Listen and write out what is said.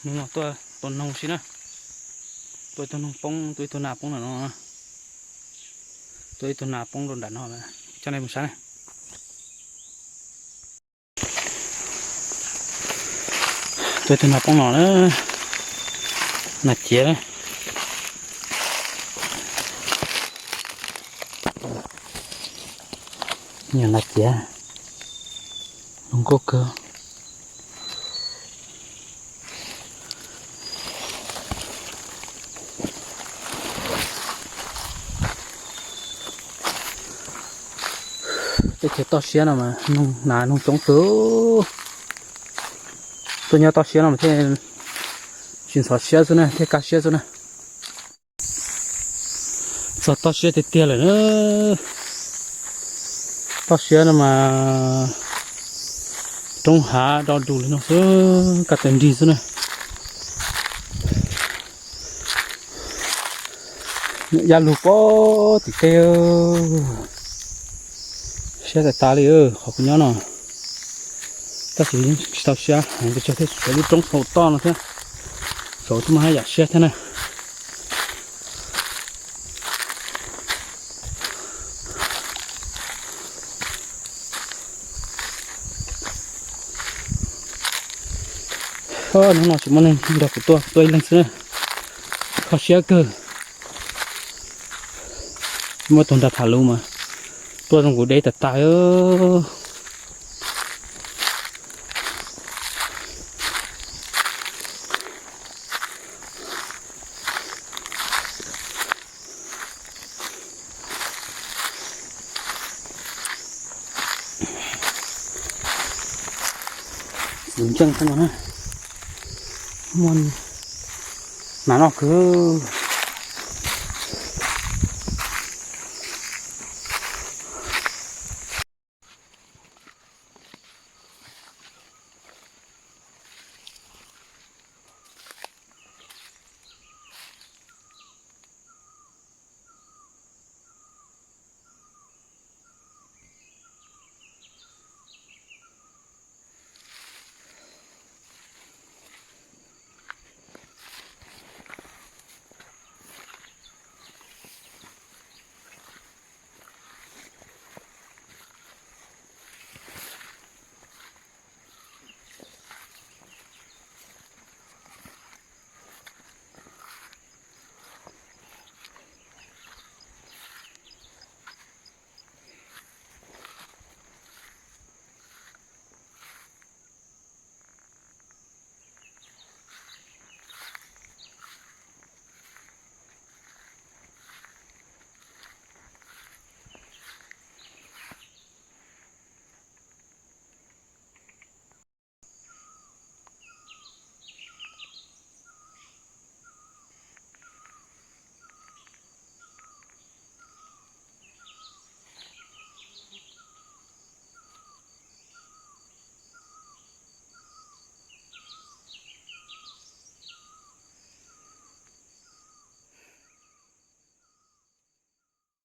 Hnub no tuaj tua noog xwb na. Tua ib tug noog poob, tua ib tug nas poob no. Tua ib tug nas poob rau nram no. Coj nej mus saib na. Tua ib tug nas poob no na. Nas ciav na. Yog nas ciav, zoo nkauj kawg. Teb chaws toj siab no mas noog, nas noog coob kawg. Tuaj nyob toj siab no mas thiaj tsis ntxhov siab xwb na, thiaj kaj siab xwb na. Txog toj siab tiag tiag lawm na. Toj siab no mas roob hav do dus li no xwb, kaj tawg nrig xwb na. Nyuam yaj lug pem tim teb. Siab tas tas li qhov kuv nyob no. Tab sis yeej tsis tau siab heev pes tsawg thiab, tshuav lub roob saum toj no thiab. Saum twb muaj haj yam siab thiab na. Hnub no tsis muaj neeg nrog kuv tuaj, tuaj ib leeg xwb na. Kho siab kawg. Muaj tus nrog tham lus mas tuaj zoo nkaus deb tas tas. Txiv ntseej xwb no na. Muaj nas noj kawg.